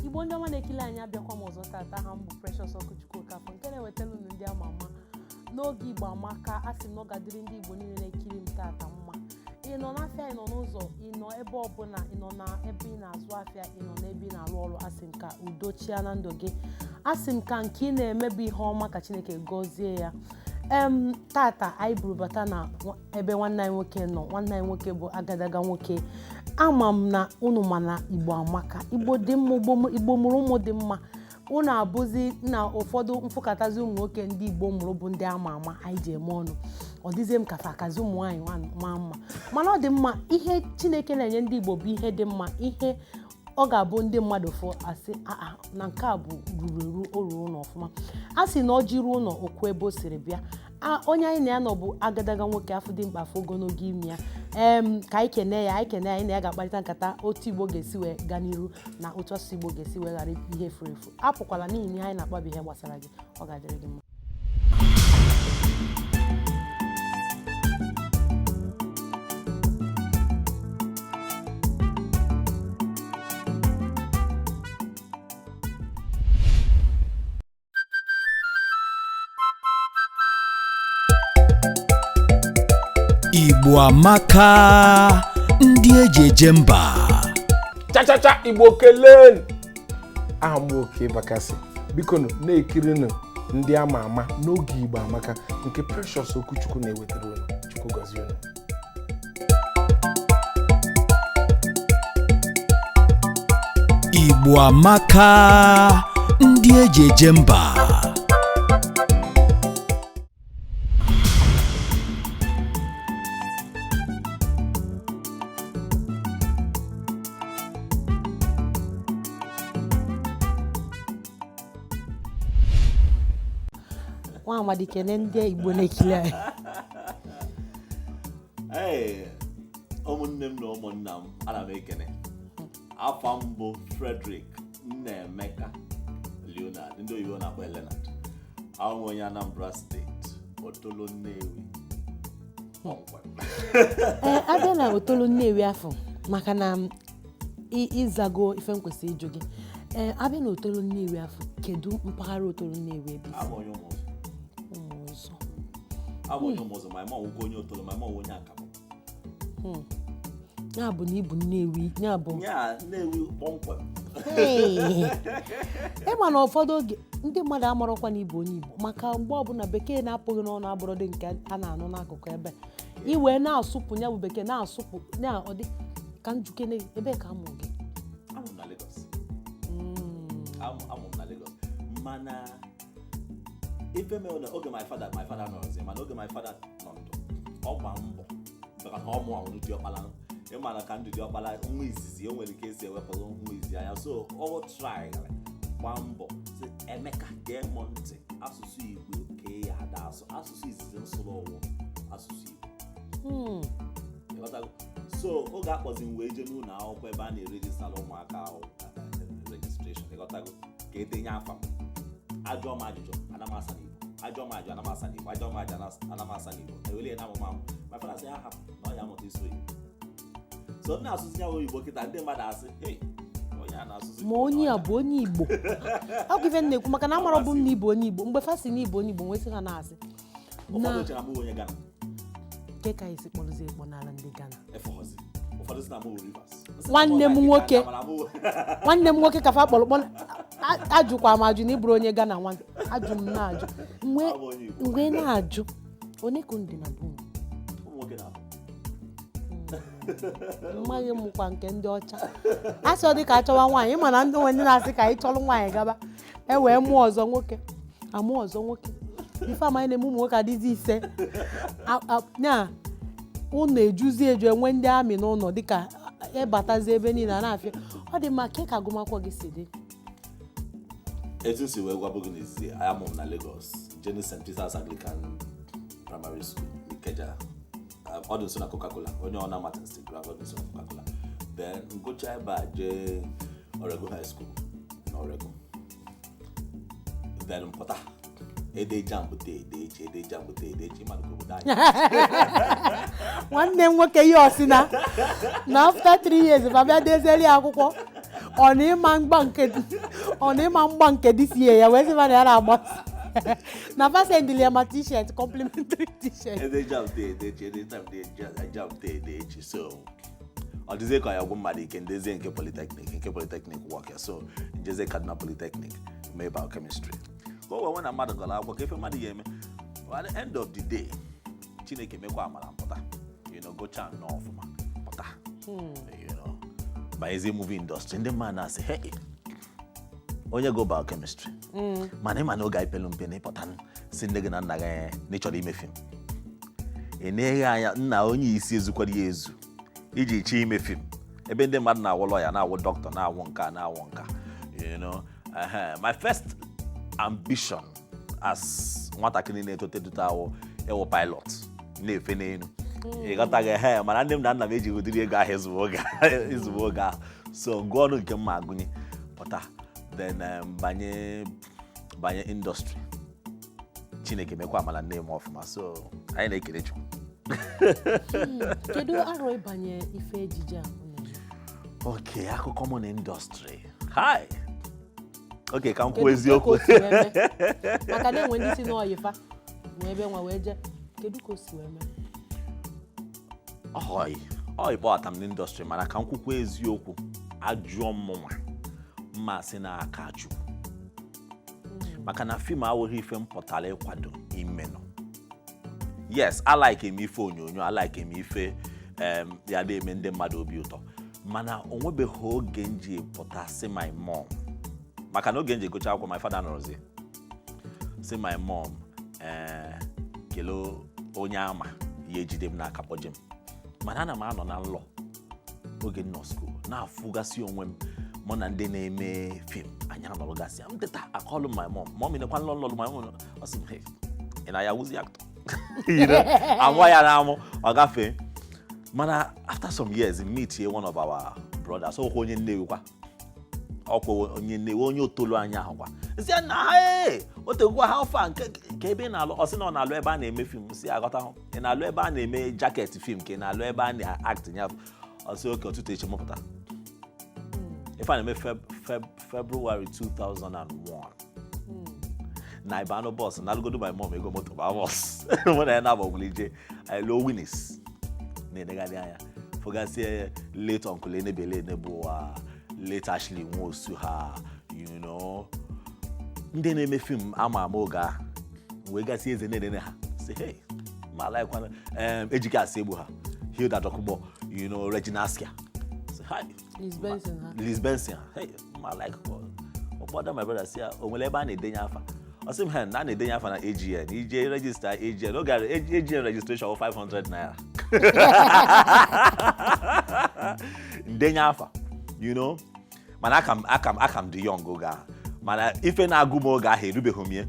Igbo ndị ọma na-ekili anyị abịakwa m ọzọ tata ha mbụ Precious Okochukwu Okafọ nke na-ewetara unu ndị ama ama n'oge Igbo Amaka. Asị m na ọ ga-adịrị ndị Igbo niile na-ekiri m tata mma. Ị nọ n'afịa, ị nọ n'ụzọ, ị nọ ebe ọbụla, ị nọ na ebe ị na-azụ afịa, ị nọ n'ebe ị na-arụ ọrụ, asị m ka udo chia na ndụ gị. Asị m ka nke ị na-emebu ihe ọma ka Chineke gọzie ya. Tata anyị buru bata na ebe nwanne anyị nwoke nọ. Nwanne anyị nwoke bụ agadaga nwoke. Ama m na unu ma na Igbo Amaka. Igbo dị mma, Igbo mụrụ ụmụ dị mma. Unu abụzi na ụfọdụ mfụkatazi ụmụ nwoke ndị Igbo mụrụ bụ ndị ama ama anyị ji eme ọnụ. Ọ dịzie m ka akazi ụmụ nwaanyị ma mma, mana ọ dị mma. Ihe Chineke na-enye ndị Igbo bụ ihe dị mma. Ihe ọ ga-abụ ndị mmadụ fụ asị na nke a bụ ruru oru ụlọ ọfụma. A sị na ọ jiri ụlọ okwu ebe o siri bịa. Onye anyị na ya nọ bụ agadaga nwoke afọ dị mkpa afọ ogologo ime ya. Ka anyị kene ya, anyị na ya ga-akparịta nkata otu Igbo ga-esi wee gaa n'iru na otu asụsụ Igbo ga-esi wee ghara ihe efu efu. Apụkwala n'ihi na anyị na-akpabi ihe gbasara gị, ọ ga-adịrị gị mma. Igbo Amaka, ndị eji eje mba. Cha Igbo keleen. Aha m oke bakasị. Biko na-ekiri ndị ama ama n'oge Igbo Amaka nke Precious Okochukwu na-ewetara unu. Chukwu gọzie unu. Igbo Amaka, ndị eji eje mba. Nwa amadi kene ndị Igbo na-ekili anyị. Ụmụnne m na ụmụnna m, ana m ekene. Afa m bụ Fredrick Nnaemeka Leonard, ndị oyibo na-akpọ Leonard. Ahụ onye Anambra steeti, Otolo Nnewi. Abịa na Otolo Nnewi afọ maka na ịzago ife m kwesịrị ịjụ gị. Abịa na Otolo Nnewi afọ, kedu mpaghara Otolo Nnewi ebe isi? Abụ onye ụmụzọ, ma ịma nwoke onye Otolo, ma ịma onye Akabụ. Ya bụ na ibu Nnewi, ya bụ Nnewi kpọmkwem. Ịma na ụfọdụ oge ndị mmadụ amarọkwa na ibu onye Igbo maka mgbe ọbụla bekee na-apụghị n'ọnụ abụrọdị nke a na-anụ n'akụkụ ebe iwe na-asụpụ ya bụ bekee na-asụpụ na ọdị ka njukene ebe ka amụ gị. Amụ na Lagos. Amụ na Lagos. Mana ife me oge my father nọrọzi, mana oge my father nọ ndụ ọ gba mbọ maka na ọ mụ ahụ ndị ọkpala. Ịmana ka ndị ọkpala nwa izizi o nwere ike esi ewepụrụ nwa izizi anya, so ọ try gba mbọ si Emeka gee m ntị, asụsụ Igbo ka ya ada asụ, asụsụ izizi nsụrụ ọwụ asụsụ Igbo. So oge akpọzi m wee jee n'ụlọ akwụkwọ ebe a na-erejistara ụmụaka registration, ịghọtago, ka edenye afa m. Ajụọ m ajụjụ, ana m asa n'Igbo. Ajụọ m ajụ, ana m asa n'Igbo. Ajụọ m ajụ, ana m asa n'Igbo. Ewele na amụma m. My father say, hapụ na ọ ya amụta isu Igbo. So ndị asụsụ ya Igbo kịta, ndị mmadụ asị, hey, onye a na-asụsụ Igbo. Ma onye a bụ onye Igbo. Ọ bụ ife na-ekwu maka na amara bụ m na Igbo onye Igbo. Mgbe fasi na Igbo onye Igbo nwesị ha na-asị. Ụfọdụ chere m onye Ghana. Nke ka esi kpọrọzi Igbo n'ala ndị Ghana. Ụfọdụ si na mụ Rivers. Nwanne m nwoke ka fa kpọrọ ajụkwa m ajụ na ịbụrụ onye Ghana. Ajụ m na-ajụ mgbe na-ajụ onye ka ndị na bụ mmaghị m kwa nke ndị ọcha. Asị ọ dị ka achọwa nwaanyị, mana ndị nwe ndị na-asị ka anyị chọrọ nwaanyị gaba wee mụọ ọzọ nwoke amụ ọzọ nwoke. Ife amaghị na-eme ụmụ nwoke adịzi ise na ụnọ ejuzi eju enwe ndị amị n'ụlọ dịka ịbatazi ebe niile a na-afịa. Ọ dị mma ka agụmakwụkwọ gị si dị. Etu si wee gwabụ gị n'ezie, amụ m na Lagos, Jenny St. Peter's Anglican Primary School, Ikeja. Ọ dị nso na Coca-Cola, onye ọ na-amata Instagram, ọ dị nso na Coca-Cola. Then ngụcha ebe a jee Oregon High School na Oregon. Then mpụta ede jambute mmadụ ka obodo anyị. Nwanne m nwoke ya ọsị na after 3 years babịa dezeli akwụkwọ On a man bank this year, where's the man that about? Now, first send the t-shirt, complimentary t-shirt. And they jump there, they jump there, so. On this day, I have one can design polytechnic work. So, just a Cardinal Polytechnic, maybe biochemistry. Go when I'm mad at work, if I'm mad at the end of the day, Chineke make one pota. You know, go chan no for man pota. You know, by the movie industry, and the man I say, hey, when you go biochemistry, man, no guy pelum pene potan, sindega na naga nature ime film. Enega na onye isi ezukwa yezu. Iji chi ime film. Ebe ndị mmadụ na-awụ lawyer, na-awụ doctor, na-awụ nka. You know, my first ambition as nwatakịrị na-etote awụ ewu pilot na-efe n'elu. Ị ghọtaghị mana ndị m na nna m eji ụdịrị ego ahụ izugbo oge ahụ. So ngwa ọrụ nke m ma agụnye pụta then banye industry. Chineke mekwa amala nne m ọfụma. So anyị na-ekele Chukwu. Kedu aro ibanye ife ejije a? Okay, akụkọ m na industry. Hi. Okay, ka m kwuo eziokwu. Maka na enwe ndị si n'oyifa, nwe ebe nwa wee je. Kedu ka o si wee mee? Kpọ atam n'industry mana ka m kwukwa eziokwu, ajụọ mmụnwa mma sị na aka Chukwu. Maka na film awụghị ife mpụtara ịkwado imenụ. Yes, I like him ife onyonyo, I like him ife ya na-eme ndị mmadụ obi ụtọ. Mana onwebeghị oge nji pụta si my mom. Maka na oge nji gocha akwụkwọ my father nọrọzi. Si my mom kelo onye ama ya ejide m n'aka kpọje m. Mana ana m anọ na nlọ oge nọ school na-afụgasị onwe m mụ na ndị na-eme film anya nọrọgasị m teta akọlụ my mom. Mom nekwa nlọ my mom ọ sị m hey, ị na ya wụzi actor. You know, I'm why I'm agafe. Mana after some years, meet here one of our brothers. So onye nnewa. Okwo onye nnewa onye otolo anya ahwa. Say na hey, otegwa how far ke ebe na alo, o si na na alo ebe a na-eme film. Si agota ho. E na alo ebe a na-eme jacket film, ke na alo ebe a na-act nya. O si okay otuto eche mopụta. If I remember February 2001. Na ibano boss na go do my mom ego moto ba boss when I na bogulije I low winners ne negadi anya fogasi late uncle Enebele Nebuwa late Ashley Nwosu ha you know ndị na-eme film ama oga we gasi eze ne ha say hey my like one ejike asegbu ha Hilda Dokubo you know Regina Askia say hi Liz Benson hey my like obodo my brother say o nwele ebe a na-edenye afa Osim hen na na-edenye afa na AGN. EJ register AGN. No got AGN registration of 500 naira. Ndenye afa. You know? Man akam the young oga. Man if na agumo oga he rube homie.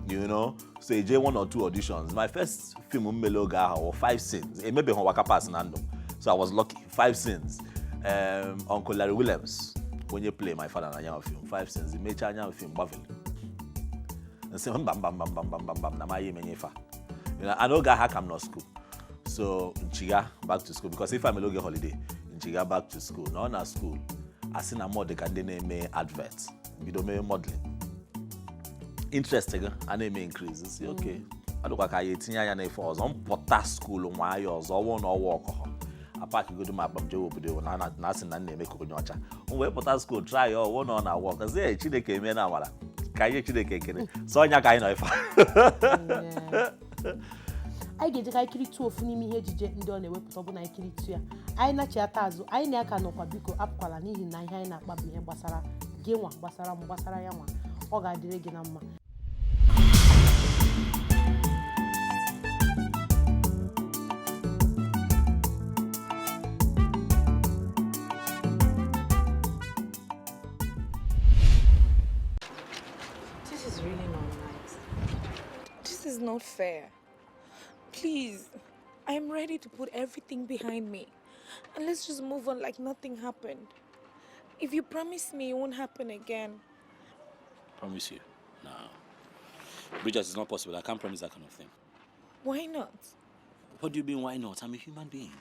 You know? So AJ 1 or 2 auditions. My first film mmelo oga or 5 scenes. E maybe hon waka pass nando. So I was lucky. 5 scenes. Uncle Larry Williams when you play my father na nyama film 5 scenes. He made nyama film Baville. And say bam na my menyefa. You know, I know guy how come not school. So Nchiga back to school because if I'm a loge holiday, Nchiga back to school. Now na school, I seen a mod they can name adverts. We don't make modeling. Interesting, and they may increase. Say okay. I look like I 18 years na for us on pota school why yours or one or walk. Apart go to my bamjo obodo na sin na name ko nyocha. On we pota school try your one on our work. Say Chineke me na wala. Kaye Chineke kere. So nya kai no ifa. I get ka ikiri tu ofu n'ime ihe ejije ndị ọ na-ewepụta ọbụna ikiri tu ya. Anyị na-achịata azụ, anyị na-aka nọkwa biko apụkwala n'ihi na ihe anyị na-akpa bụ ihe gbasara gị nwa gbasara m gbasara ya nwa. Ọ ga-adịrị gị na mma. This is really not nice. This is not fair. Please, I'm ready to put everything behind me. And let's just move on like nothing happened. If you promise me it won't happen again. Promise you? No. Bridget, it's not possible. I can't promise that kind of thing. Why not? What do you mean, why not? I'm a human being.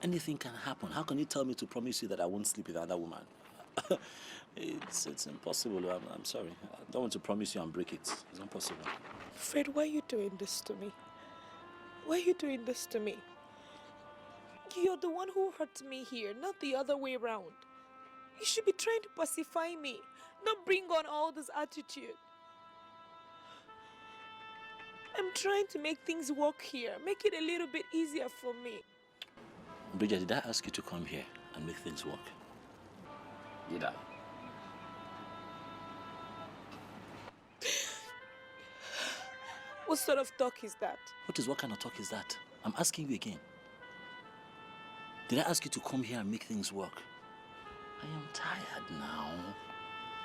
Anything can happen. How can you tell me to promise you that I won't sleep with another woman? It's impossible. I'm sorry. I don't want to promise you and break it. It's not possible. Fred, why are you doing this to me? Why are you doing this to me? You're the one who hurt me here, not the other way around. You should be trying to pacify me, not bring on all this attitude. I'm trying to make things work here, make it a little bit easier for me. Bridget, did I ask you to come here and make things work? Did I? What sort of talk is that? What kind of talk is that? I'm asking you again. Did I ask you to come here and make things work? I am tired now.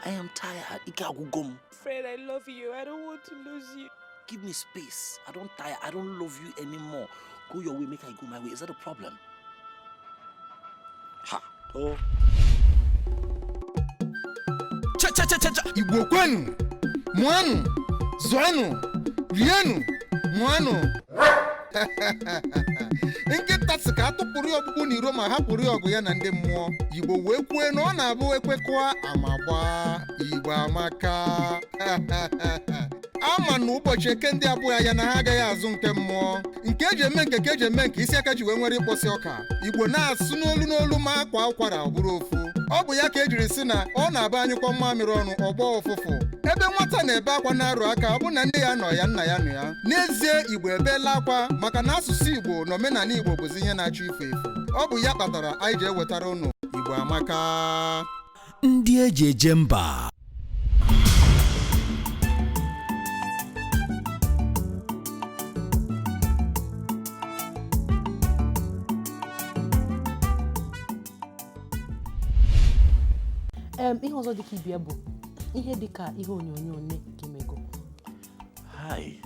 I am tired. Ikagugom. Fred, I love you. I don't want to lose you. Give me space. I don't tire. I don't love you anymore. Go your way, make I go my way. Is that a problem? Ha. Oh. Cha. Igbo kwenu. Mwanu. Zwanu. Rienu. Mwanu. Nkịta sị ka atụpụrụ ya ọkpụkpụ n'iro ma hapụrụ ya ọgụ ya na ndị mmụọ. Igbo wee kwue na ọ na-abụ ekwekọa amagba. Igbo amaka. Ama na ụbọchị eke ndị abụọ ya na ha agaghị azụ nke mmụọ. Nke eji eme nke eji eme nke isi aka ji wee nwere ịkpọsị ọka. Igbo na-asụ n'olu ma akwa ụkwara ọ bụrụ ofu. Ọ bụ ya ka ejiri sị na ọ na-aba anyụkọ mmamịrị ọnụ ọgbọ ụfụfụ. Ebe nwata na-ebe akwa na-arụ aka ọ bụ na nne ya nọ ya nna ya nụ ya. N'ezie Igbo ebeela akwa maka na asụsụ Igbo na omenala Igbo bụzi ihe na-achọ ife efu. Ọ bụ ya kpatara anyị ji ewetara unu Igbo amaka. Ndị eji eje mba. Ihe ọzọ dịka ibia bụ ihe dịka ihe onyonyo nne ka imego. Hi.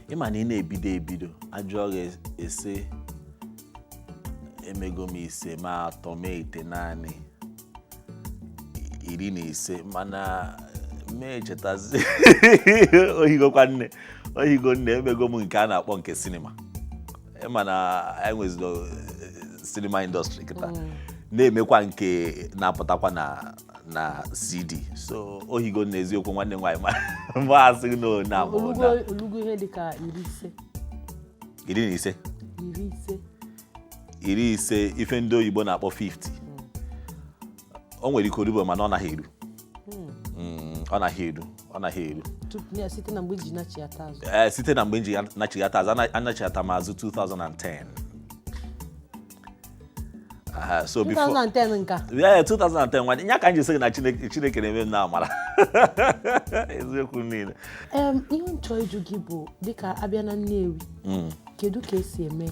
Ịma na ị na-ebido ajụọ gị ese emego m ise ma atọ ma ite naanị 15 mana mee chetazi ohigo nne emego m nke a na-akpọ nke sinima. Ịma na enwezilo cinema industry kịta na-emekwa nke na-apụtakwa na CD. So ohigo nne eziokwu nwanne nwaanyị ma asị no na olugo ihe dịka 15 ife ndị oyibo na-akpọ 50. O nwere ike orubo mana ọ naghị eru. Ọ naghị eru. Site na mgbe ji nachiata azụ. Site na mgbe ji nachiata azụ anachiata m azụ 2010. So 2010 nka. Yeah, 2010 nwanne nya ka nji sị na Chineke na-eme m na amara. Eziokwu niile. Ihe nchọ ịjụ gị bụ dịka abịa na Nnewi. Kedu ka esi eme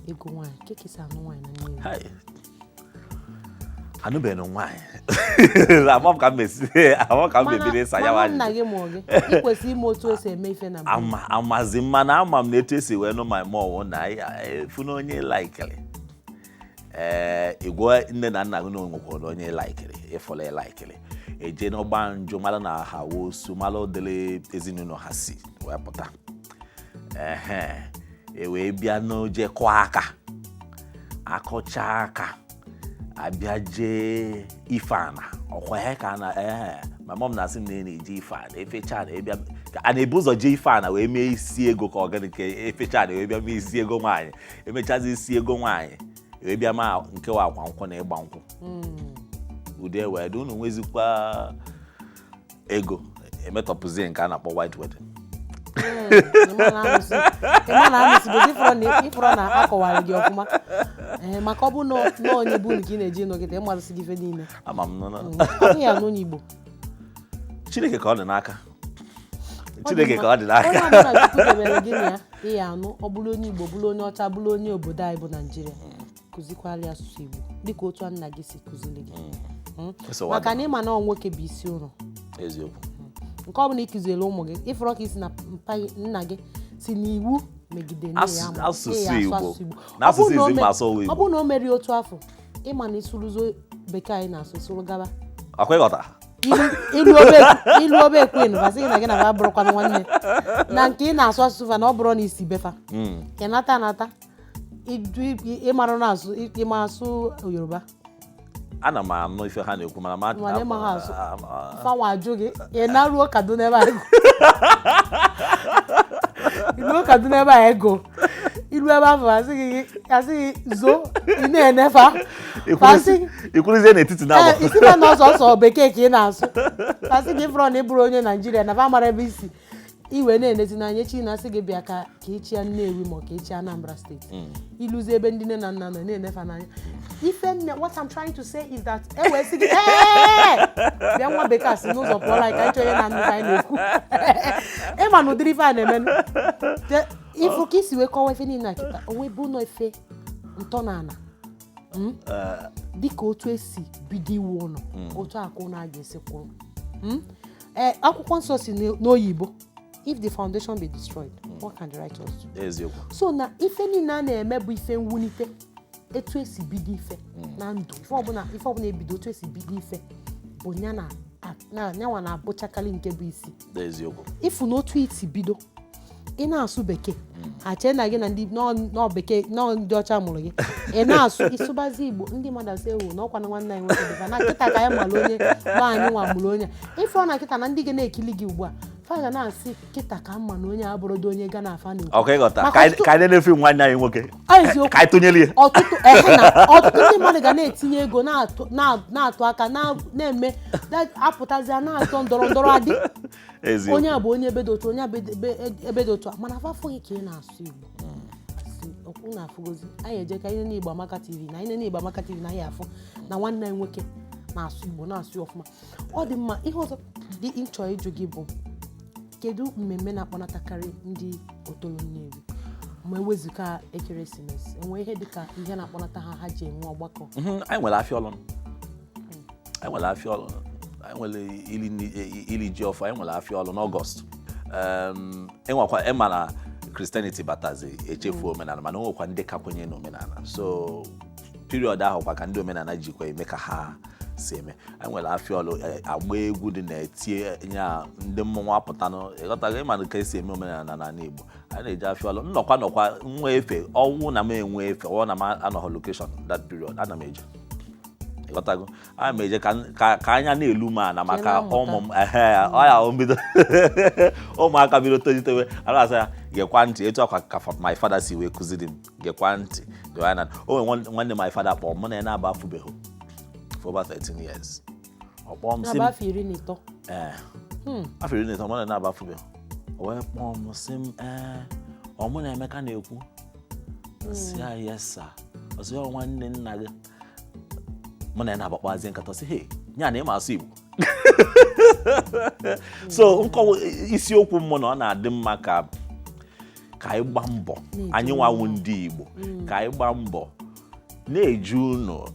ego nwaanyị? Ka esi anụ nwaanyị na Nnewi? Anụbeghị nwaanyị. Amam ka mbebiri sa ya nna gị ma ọ gị ikwesị ime otu esi eme ife na amazi mana ama m na etu esi wee nụ my mom na efu na onye laikiri. Igwe nne na nna gị na onwekwara onye laikiri ịfọla laikiri eje n'ọgba njụ mara na ha wosu mara odele ezinụlọ ha si wee pụta. Wee bịa n'oje kọ aka akọcha aka abịa jee ifeana ọkwa ya ka na my mom na-asị m na na-eje ifeana efecha na ebịa a na-ebu ụzọ jee ifeana wee mee isi ego ka organic efecha na wee bịa mee isi ego nwaanyị emechazi isi ego nwaanyị wee bịa ma nke wa akwa nkwụ na ịgba nkwụ ude wee dị unu nwezikwa ego emetọpụzie nke a na-akpọ white wedding. Ifụrụ na akọwara gị ọfụma maka ọ bụ na onye bụ nke ị na-eji nọgide ịmarụsị gị ife niile. Ama m nọ Ọ ya n'onye Igbo. Chineke ka ọ dị n'aka. Chineke ka ọ dị n'aka. Onye ọbụla Chukwu debere gị na ya ịya anụ ọ bụrụ onye Igbo bụrụ onye ọcha bụrụ onye obodo anyị bụ Naịjirịa kụzikwala asụsụ Igbo dịka otu nna gị si kụziri gị. Maka na ịma na ọ nwoke bụ isi ụlọ. Eziokwu. Nke ọ bụla ikụziere ụmụ gị ịfụrụ ka isi na nna gị si n'iwu megide nne ya ama asụsụ Igbo. N'asụsụ Igbo ma asụ Igbo. Ọ bụrụ na o meri otu afọ ịma na ịsụrụzo bekee anyị na-asụ ịsụrụ gaba. Akwa ịghọta. Ilu obe ekwenu basị gị na gị na ba bụrụkwa nwanne na nke ị na-asụ asụsụ fa na ọ bụrụ na isi befa. Ị nata ịmara na-asụ ịma asụ Yoruba ana m anụ ife ha na-ekwu mana ma mana ịma ha asụ fanwa ajụ gị ị na-aruo Kaduna ebe a iruo Kaduna ebe a ego iru ebe afọ asị gị zo ị na-enefa ikwuruzie n'etiti na isi na ọsọ bekee ka ị na-asụ asị gị fọrọ na ị bụrụ onye Naijiria na fa mara ebe isi iwe na-enezi n'anya chi na-asị gị bịa ka ịchị ya Nnewi ma ka ịchị Anambra steeti iluzi ebe ndị nne na nna nọ na-enefa n'anya ife nne what I'm trying to say is that ewe sị gị bịa nwa bekee asị n'ụzọ pụọ like ka ịchọ onye na nnukwu anyị na-ekwu ịma na ụdịrị ife a na-emenụ ifo ka isi wee kọwa efe niile na kịta onwe bụ ụlọ efe ntọnala dịka otu esi bido iwu ụlọ otu akụ na a ga-esi kwụrụ akwụkwọ nsọ si n'oyibo if the foundation be destroyed what can the righteous do? So na ife niile a na-eme bụ ife mwunite etu esi bido ife na ndụ ife ọbụla ebido otu esi bido ife bụ nyanwa na-abụchakalị nke bụ isi ifu na otu isi bido ị na-asụ bekee ache na gị na ndị bekee ndị ọcha mụrụ gị ị na-asụ ịsụbazi Igbo ndị mmadụ asị ewu na ọkwa na nwanne anyị nwoke dịka na kịta ka anyị malụ onye nọ anyị nwa mụrụ onye ife ọ na kịta na ndị ga na-ekili gị ugbu a fa ga na-asị kịta ka mma na onye abụrụdo onye ga na-afa na-ekwu ka anyị na-efe nwanne anyị nwoke ka anyị tụnyere ya ọtụtụ ndị mmadụ ga na-etinye ego na-atụ aka na-eme apụtazia na-atọ ndọrọ ndọrọ adị onye a bụ onye ebedotu onye ebedotu mana afafụghị ka ị na-asụ Igbo okwu na-afụgozi anyị eje ka ihe n'Igbo Amaka TV na ihe n'Igbo Amaka TV na anyị afụ na nwanne anyị nwoke na-asụ Igbo na-asụ ọfụma ọ dị mma ihe ọzọ dị ịchọ ịjụ gị bụ kedu mmemme na-akpọnatakarị ndị otolo Nnewi ma ewezuga ekeresimesi enwe ihe dịka ihe na-akpọnata ha ji enwe ọgbakọ anyị nwere afịa ọlụ anyị nwere ili ji ọfọ anyị nwere afịa ọlụ n'Ọgọst enwekwa ịma na Christianity batazi echefu omenala mana o nwekwa ndị ka kwenye n'omenala so period ahụ kwa ka ndị omenala jikwa eme ka ha si eme anyị nwere afịa ọlụ agba egwu dị na-etie nya ndị mmọnwụ apụtanụ ịghọtago ịma na ka esi eme omenala n'ala Igbo anyị na-eji afịa ọlụ nnọkwa nwa efe ọnwụ na m enwe efe ọ na m anọghị location that period ana m eje ịghọtago ana m eje ka anya na-elu m ana maka ụmụ m ọya mbido ụmụaka bido tolitewe a na-asa ya gekwa ntị etu akwa ka my father si wee kụziri m gekwa ntị o nwere nwanne my father kpọọ mụ na ya na-aba afụbeghị for about 13 years. After 13 after 13 mụ na na-aba afụbeghị o wee kpọọ m sị m mụ na Emeka na-ekwu si ya yes sir ọsị ya nwanne nna gị mụ na ya na-agbakpazi nkata sị hey nya na ịma asụ Igbo so nkọwa isiokwu m na ọ na-adị mma ka anyị gbaa mbọ anyị nwawu ndị Igbo ka anyị gbaa mbọ na-eju unu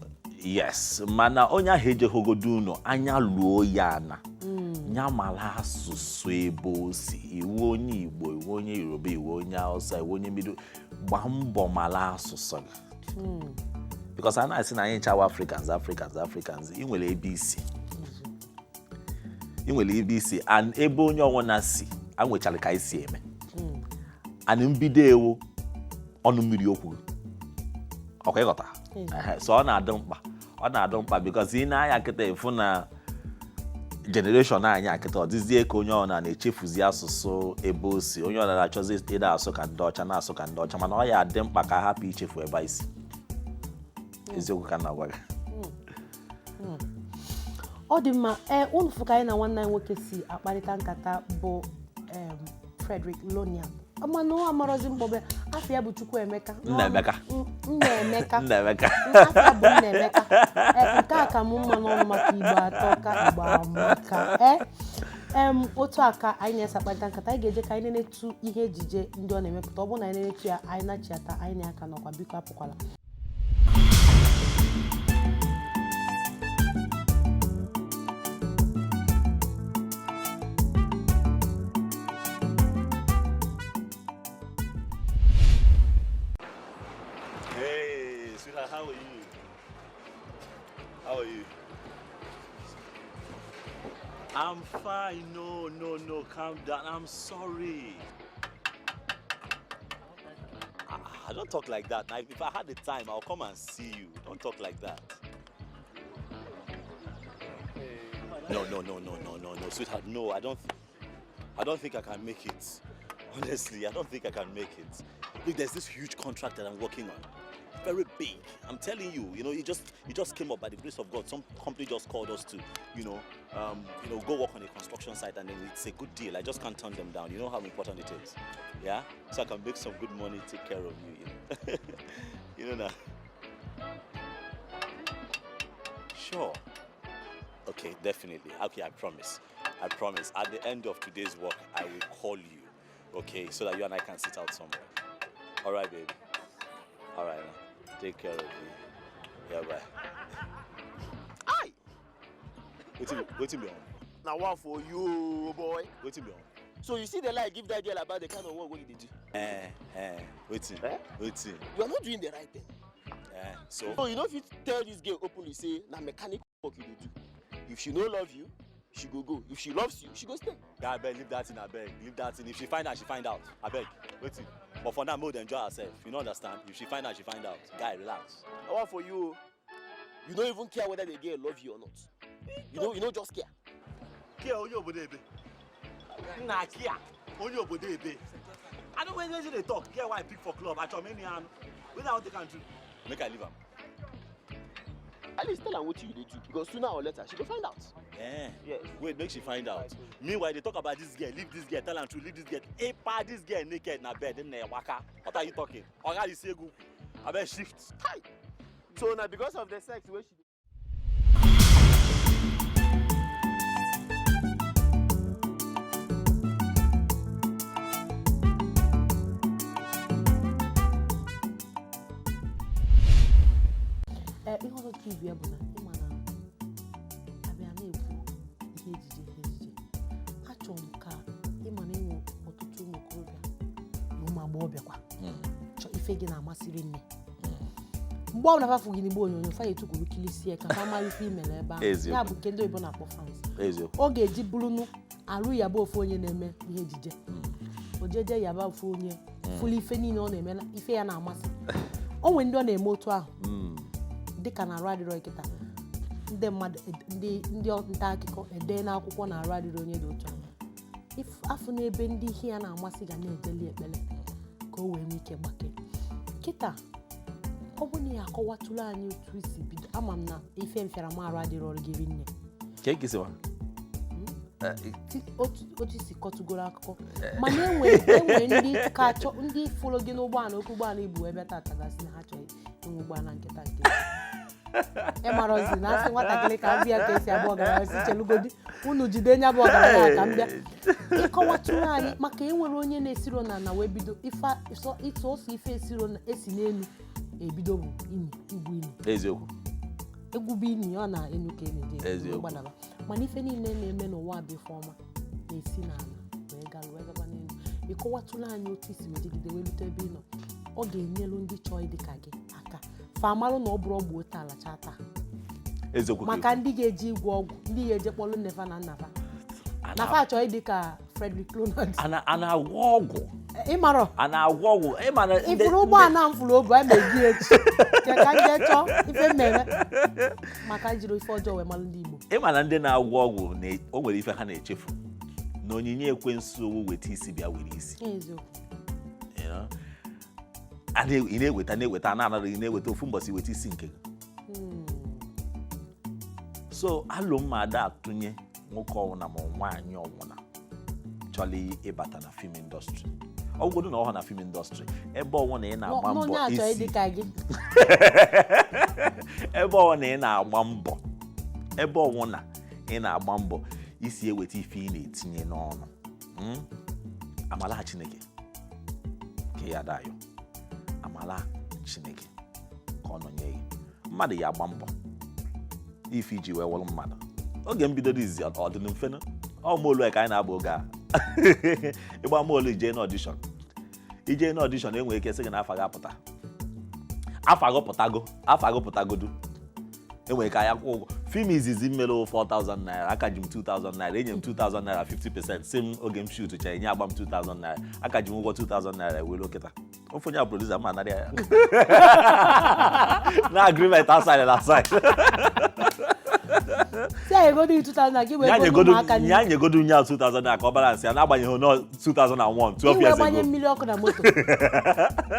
yes mana onye ahụ ejeghogodo unu anya luo ya na nya mara asụsụ ebe o si iwu onye Igbo iwu onye Yoruba iwu onye Hausa iwu onye Middle gbaa mbọ mara asụsụ gị because a na-asị na anyị nchawa Africans ị nwere ebe isi and ebe onye ọnwụna si a nwechara ka anyị si eme and mbido ewu ọnụ mmiri okwu ọkwa ịghọta so ọ na-adị mkpa because ị na-anya kịta efu na generation anyị akịta ọ dịzie ka onye ọna na-echefuzi asụsụ ebe o si onye ọna na-achọzi ịda asụ ka ndị ọcha na-asụ ka ndị ọcha mana ọ ya adị mkpa ka hapụ ichefu ebe isi eziokwu ka na-agwa gị ọ dị mma unu fụka anyị na nwanne anyị nwoke si akparịta nkata bụ Fredrick Lonia mana ọ amarozi mkpọbe afọ ya bụ Chukwuemeka Nnaemeka afọ bụ Nnaemeka nke a ka m mma n'ọnụ maka Igbo atọ ka Igbo Amaka otu aka anyị na-esa akparịta nkata anyị ga-eje ka anyị na-enetu ihe ejije ndị ọ na-emepụta ọ bụrụ na anyị na-enetu ya anyị na-achịata anyị na-aka n'ọkwa biko apụkwala How are you? How are you? I'm fine. No, calm down. I'm sorry. Don't talk like that. Now, if I had the time, I'll come and see you. Don't talk like that. No, sweetheart. No, I don't think I can make it. Honestly, I don't think I can make it. Look, there's this huge contract that I'm working on. Very big. I'm telling you, it just came up by the grace of God. Some company just called us to, go work on a construction site, and then it's a good deal. I just can't turn them down. You know how important it is. Yeah? So I can make some good money, take care of you. You know now. Sure. Okay, definitely. Okay, I promise. At the end of today's work, I will call you. Okay, so that you and I can sit out somewhere. All right, baby. All right, now. Take care of you. Yeah, bye. Aye. Waiting me on. Now one for you, boy. Waiting me on. So you see the lie give that girl about the kind of work you did do. Waiting. You are not doing the right thing. So you know if you tell this girl openly, say na mechanic work you dey do. If she no love you, she go. If she loves you, she go stay. Yeah, I beg, leave that in. Leave that in. If she find out, she find out. I beg. Waiting. But for now, we'll enjoy herself. You know understand? If she find out, she find out. Guy, relax. I want for you. You don't even care whether the girl love you or not. You don't just care. Care on your body, baby. Nah, care on your body, baby. I don't when they talk. Care why I pick for club. I try many and without the country. Make I leave her. At least tell her what you do because sooner or later she will find out. Yes. Wait, make she find out. Meanwhile, they talk about this girl, leave this girl, tell her to leave this girl. Hey, pa, this girl naked in her bed, then waka. What are you talking? Oga, you say go. I bet shift. Hi. So now because of the sex, where she. Ihe ọzọ ka ibi ya bụ na ịma na abịa na-ekwu ihe ejije achọrọ m ka ịma na enwe ọtụtụ ụmụ okorobịa na ụmụ agbọghọbịa kwa chọọ ife gị na-amasịrị nne mgbe ọ na-afafụ gị n'igbo onyonyo fa etukwuru kilisie ka fa mara ife imere ebe ahụ ya bụ nke ndị oyibo na-akpọ fans ọ ga-eji bụrụnụ arụ yaba ofu onye na-eme ihe ejije ojeje yaba ofu onye fụlụ ife niile ọ na-eme ife ya na-amasị o nwere ndị ọ na-eme otu ahụ dịka na arụ adịrọ nkịta ndị mmadụ ndị nta akụkọ ede n'akwụkwọ na arụ adịrọ onye dị otu afọ n'ebe ndị ihe ya na-amasị ga na-ejeli ekpere ka o wee nwee ike gbake kịta ọ bụ na ya akọwatụrụ anyị otu isi bido ama m na ife mfiara m arụ adịrọ gị rinne otu isi kọtụgoro akụkọ mana enwe ndị ka achọ ndị fụrụ gị n'ụgbọala okwu ụgbọala ibu ebe tata gasị na ha chọrọ inwe ụgbọala nkịta nke ịmarozi na asị nwatakịrị ka mbịa ka esi abụọ gara si chelugodi unu jide nya bụ ọgaranya ka mbịa ịkọwatụrụ anyị maka enwere onye na-esiro na wee bido ịtụ ose ife esiro na esi n'elu ebido bụ igwu ini eziokwu egwu bụ ini ọ na enu ka na-eje gbadaba mana ife niile na-eme n'ụwa bụ ife ọma na-esi n'ala wee gaba n'elu ịkọwatụrụ anyị otu isi wejigide wee lute ebe ị nọ ọ ga-enyelu ndị chọọ ịdị ka gị aka famarụ na ọ bụrụ ọgwụ ote ala chata maka ndị ga-eji igwe ọgwụ ndị ga-eje kpọlụ nnefa na nnafa nafa achọ ịdị ka Fredrick Leonard a na-agwọ ọgwụ ịmarọ a na-agwọ ọgwụ ịfụrụ ụgbọala mfụrụ obu a na-eji echi ka ndị chọọ ife mmemme maka jiri ife ọjọọ wee malụ ndị Igbo ịma na ndị na-agwọ ọgwụ o nwere ife ha na-echefu na onyinye ekwensu owu weta isi bịa were isi ị na-eweta na-anaghị na-eweta ofu mbọsị weta isi nke so alụ mma ada atụnye nwoke ọwụna ma nwaanyị ọwụna chọrọ ịbata na film industry ọgwụgodu na ọhụrụ na film industry ebe ọwụ na ị na-agba mbọ isi ebe ọwụ na ị na-agba mbọ ebe ọwụ na ị na-agba mbọ isi eweta ife ị na-etinye n'ọnụ amala Chineke ke ya dayo amala Chineke ka ọ nọnye gị mmadụ ya agba mbọ ife iji wee wụrụ mmadụ oge mbido izi ọdịnụ mfenụ ọmụolu ka anyị na-agba oge a ịgba mụolu ije n'ọdishọn enwere ike sị gị na afọ agụpụtagodu enwere ka ya kwụ ụgwọ fim izizi mmere 4,000 naira aka ji m 2,000 naira enye m 2,000 naira 50% si m oge m shoot cha enye agba m 2,000 naira aka ji m ụgwọ 2,000 naira were okịta Ofonya producer man na there. Na agreement outside and outside. Say go do 2000 give we go Amaka. Nya go do nya 2000 na ko balance na agbanyeho no 2001 12 years ago. You million na moto.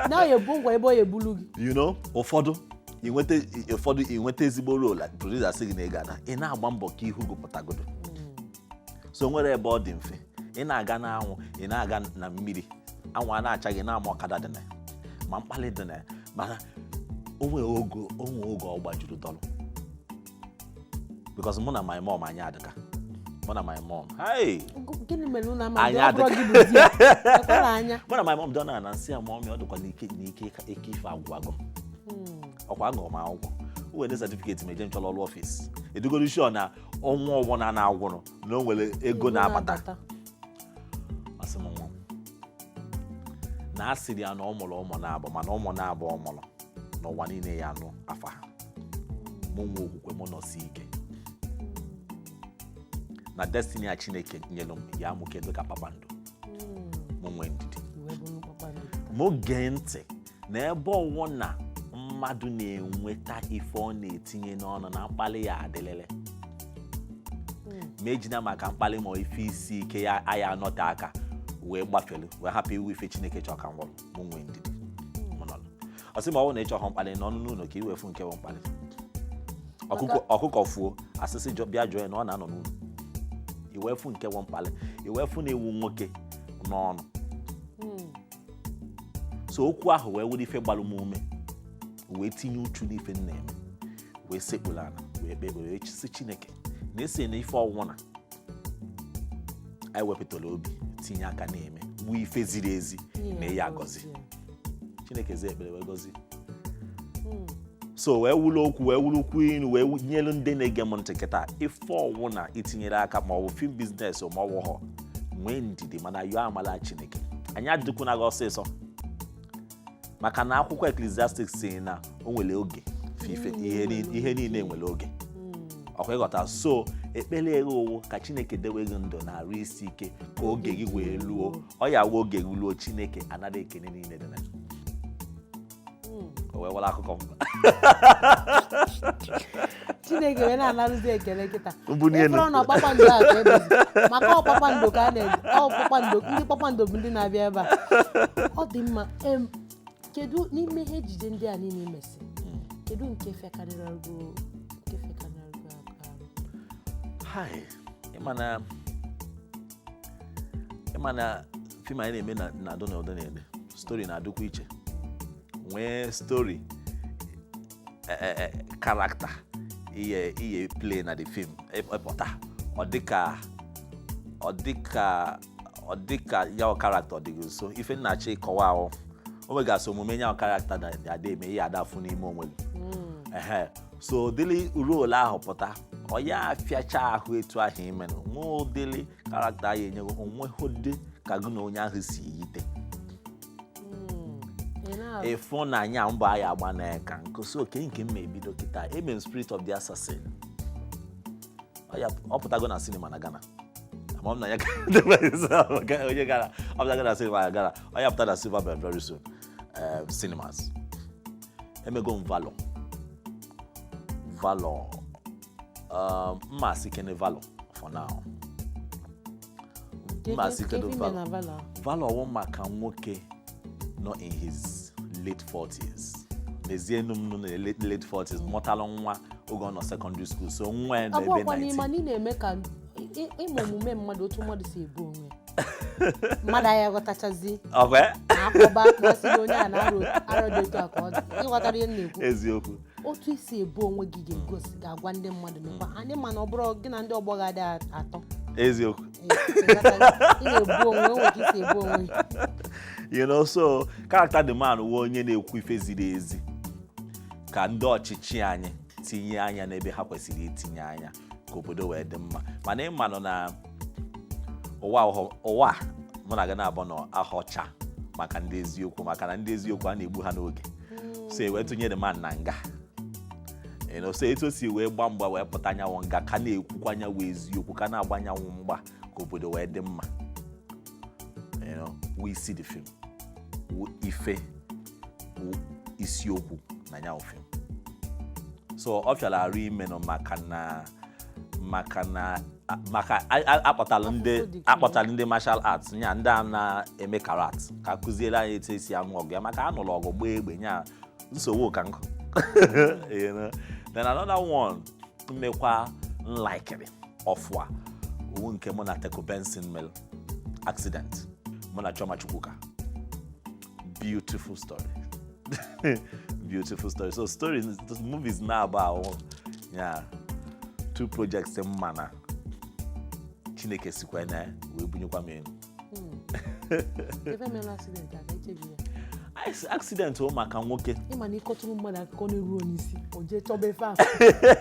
Now you bungo ebo ye bulugi. You know, ụfọdụ inweta ezigbo role like producer sị gị na ị ga na ị na-agba mbọ ka ihu gụpụtagodo. So nwere ebe ọ dị mfe. Ị na-aga n'anwụ, ị na-aga na mmiri. Anwụ a na-acha gị na-ama ọkada dị na ma mkpali dị na mana onwe oge ọ gbajuru dọlụ. Because mụ na my mom anyị adịka. Mụ na my mom. Hey. Gịnị mere unu ma ndị ọbụrụ gị bụ di? Ekwela anya. Mụ na my mom dọna na nsị ya mom ọ dịkwa n'ike ife agwagọ. Ọkwa agụ ma akwụkwọ. Uwe certificate ma eje nchọrọ ọrụ ọfịs. Edugoro sure na ọnwa ọbụla na-agwụrụ na o nwere ego na-abata. Asị m nwa. Na asịrị ya na ọ mụrụ ụmụ na-abụ mana ụmụ na-abụ ọ mụrụ n'ụwa niile ya anụ afa ha. Mụ nwe okwukwe mụ nọsi ike. Na destiny a Chineke nyelu m ya mụ kedu ka kpakpando. Mụ nwee ndidi. Mụ gee ntị na ebe ọwụ na mmadụ na-enweta ife ọ na-etinye n'ọnụ na mkpali ya adịlele. Ma ejina maka mkpali ma ife isi ike ya aya anọte aka wee gbafelu wee hapụ iwu ife Chineke chọọ ka m gwọrọ. Mụ nwee ndidi. Ọ sị ma ọ na ịchọ mkpali n'ọnụ n'ụlọ ka iwefu nke bụ mkpali. Ọkụkọ fuo asịsị bịa jụọ ya na ọ na-anọ n'ụlọ. Iwefu nke bụ mkpali. Iwefu na-ewu nwoke n'ọnụ. So okwu ahụ wee wụrụ ife gbalụ m ume wee tinye uchu n'ife nna eme wee sekpụla ana wee kpee ekpere wee chisi Chineke na-esi na ife ọwụwa na anyị wepụtara obi tinye aka na-eme bụ ife ziri ezi na ya agọzi. Chineke zee ekpere wee gọzi. So wee wụlụ okwu wee wụlụkwu inu wee nyelu ndị na-ege m ntị kịta ife ọwụ na itinyere aka ma ọ bụ film business ma ọ bụ họ nwee ndidi mana yọọ amala Chineke. Anyị adịkwuna gị ọsịsọ maka na akwụkwọ Ecclesiastes si na o nwere oge fife ihe niile nwere oge. Ọkwa ịghọta so ekpere eghe owu ka Chineke dewe gị ndụ na arụ isi ike ka oge gị wee luo. Ọ ya wụ oge gị luo Chineke anara ekene niile dị na o wee wala akụkọ m. Chineke wee na-anarụzi ekele kịta. Mbụ niile. Ịfọrọ na kpakpando a ka ebezi. Maka ọkpakpando ka a na-eji. Ndị kpakpando bụ ndị na-abịa ebe a. Ọ dị mma. Kedu n'ime ihe ejije ndị a niile imesi? Kedu nke fekarịrị arụgo aka? Hai, ịmana film anyị na-eme na Donald na-ede story na-adụkwa iche. Nwee story character iye play na the film epụta ọ dịka ya character ọ dịghị nso ife nnachi kọwa ahụ o nwegasị omume ya character na-ada eme ihe adafụ n'ime onwe gị. So dịlị role ahụ pụta ọ ya afịacha ahụ etu ahụ imenụ nwa ụdịlị character ahụ enyeghị onwe hụdị ka gị na onye ahụ si yite. Ịfụnanya mbọ anyị agba n'aka nkosi oke nke m ebido kịta eme Spirit of the Assassin. Ọ pụtago na sinima na Ghana. Ama m na ya onye Ghana ọ pụtago na sinima na Ghana. Ọ ya pụta na Silver Bell very soon. Cinemas. Emego m Valor. Mma asị kene Valor for now. Mma asị kene Valor wụ maka nwoke not in his late 40s. Mezienu m no late 40s. Mọtalụ nwa oge ọ nọ secondary school. So nwa ebe 19. Abụọkwa n'ime na-eme ka ịmụ omume mmadụ otu mmadụ si ebu onwe. Mmadụ ya ghọtachazi. Okay. Akọba masị onye a na-arụ dị otu aka ọ dị. Ịghọtara ihe na-ekwu. Eziokwu. Otu isi ebu onwe gị ga-egosi ga-agwa ndị mmadụ mekwa. Anyị ma na ọ bụrụ gị na ndị ọgbọ ga-adị atọ. Eziokwu. Ị na-ebu onwe nwere ka isi ebu onwe. You know, so character the man wụ onye na-ekwu ife ziri ezi ka ndị ọchịchị anyị tinye anya n'ebe ha kwesịrị itinye anya ka obodo wee dị mma. Mana ịma nọ na ụwa mụ na gị na-abụ na ahọcha maka ndị eziokwu maka na ndị eziokwu a na-egbu ha n'oge. So wee tụnye the man na nga. You know, so etu si wee gba mgba wee pụta anyanwụ nga ka na-ekwukwa anyanwụ eziokwu ka na-agba anyanwụ mgba ka obodo wee dị mma. You know, we see the film. Ife isiokwu na ya film. So ọ fiala arụ ime no maka akpọtala ndị martial arts nya ndị a na-eme karat ka kụziere anyị etu esi anụ ọgụ ya maka anụrụ ọgụ gbaa egbe nya nsogbu ka nkụ. You know? Then another one mmekwa nlikiri ọfụa owu nke mụ na Teko Benson mel accident mụ na Chioma Chukwuka. Beautiful story. Beautiful story. So stories, this movie is now about 2 projects in mana. Chineke sikwa na we bunyekwa me. Ebe me accident aka ichebi ya. Accident o maka nwoke. Ịma na ikọtụrụ mmadụ akụkọ na-eru onisi. O je chọbe fa.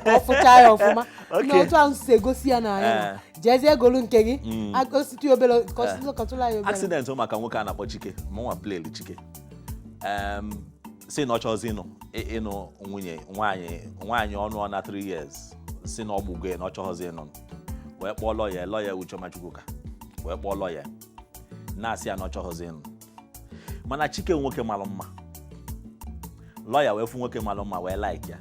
Ọfụcha ya ọfụma. Na otu ahụ si egosi ya na ya. Jezie egolu nke gị. Akọsitu obele kọtụla ya obele. Accident o maka nwoke a na-akpọ Chike. Mụnwa play Chike. Si na ọ chọzi ịnụ nwaanyị ọnụ na 3 years. Si na ọ gbugwe na ọ chọghọzi ịnụ. Wee kpọọ lawyer Chioma Chukwuka. Wee kpọọ lawyer. Na-asị ya na ọ chọghọzi ịnụ. Mana Chike nwoke malụ mma. Lawyer wee fụ nwoke malụ mma wee like ya.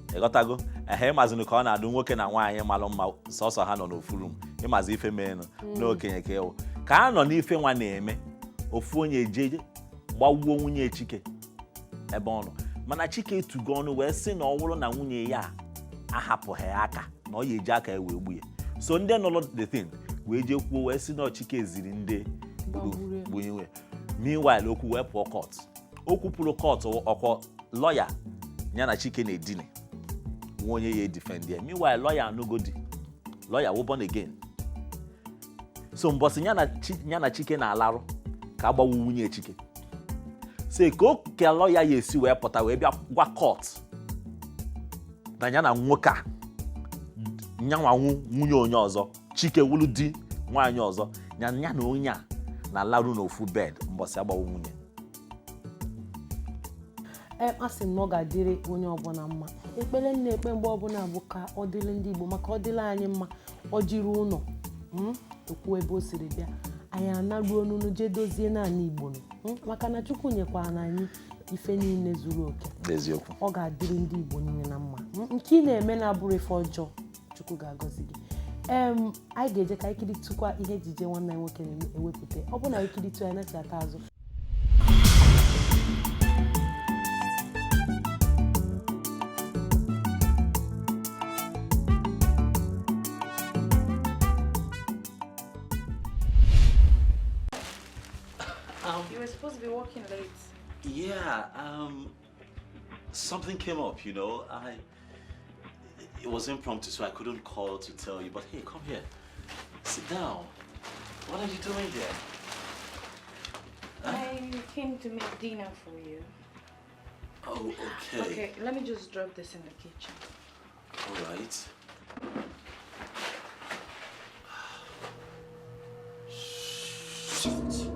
Ịghọtago? Ịmazinu ka ọ na-adụ nwoke na nwaanyị malụ mma sọsọ ha nọ n'ofu room. Ịmazi ife meenụ n'okenye ka ewu. Ka ha nọ n'ife nwa na-eme. Ofu onye eje gbawuo nwunye Chike ebe ọ nọ. Mana Chike etugo ọnụ wee sị na ọ wụrụ na nwunye ya ahapụghị aka na ọ ya eji aka wee gbuye. So ndị nọlọ the thing wee je kwuo wee sị na Chike ziri ndị gbunyewe. Meanwhile okwu wee pụọ court. Okwu pụrụ court ọkwa lawyer ya na Chike na-edine. Nwa onye ya defend ya. Meanwhile lawyer anugodi. Lawyer was born again. So mbọsị ya na Chike na-alarụ ka agbawu nwunye Chike. So ka lawyer ya esi wee pụta wee bịa gwa court na ya na nwoke a nyanwanwu nwunye onye ọzọ Chike wulu di nwaanyị ọzọ ya na onye a na-alarụ n'ofu bed mbọsị agbawu nwunye. Asị m na ọ ga-adịrị onye ọbụla mma. Ekpere nna ekpe mgbe ọbụla bụ ka ọ dịrị ndị Igbo maka ọ dịrị anyị mma ọ jiri ụlọ okwu ebe o siri bịa anyị anaruo n'unu je dozie naanị Igbo maka na Chukwu nyekwara na anyị ife niile zuru oke. Eziokwu. Ọ ga-adịrị ndị Igbo niile na mma. Nke ị na-eme na-abụrụ ife ọjọọ Chukwu ga-agọzi gị. Anyị ga-eje ka ikiri tụkwa ihe ejije nwanne anyị nwoke na-ewepụta. Ọ bụ na ikiri tụ anyị na-achata azụ. You were supposed to be working late. Yeah, something came up, you know. It was impromptu, so I couldn't call to tell you. But hey, come here. Sit down. What are you doing here? I came to make dinner for you. Oh, okay. Okay, let me just drop this in the kitchen. All right. Shit.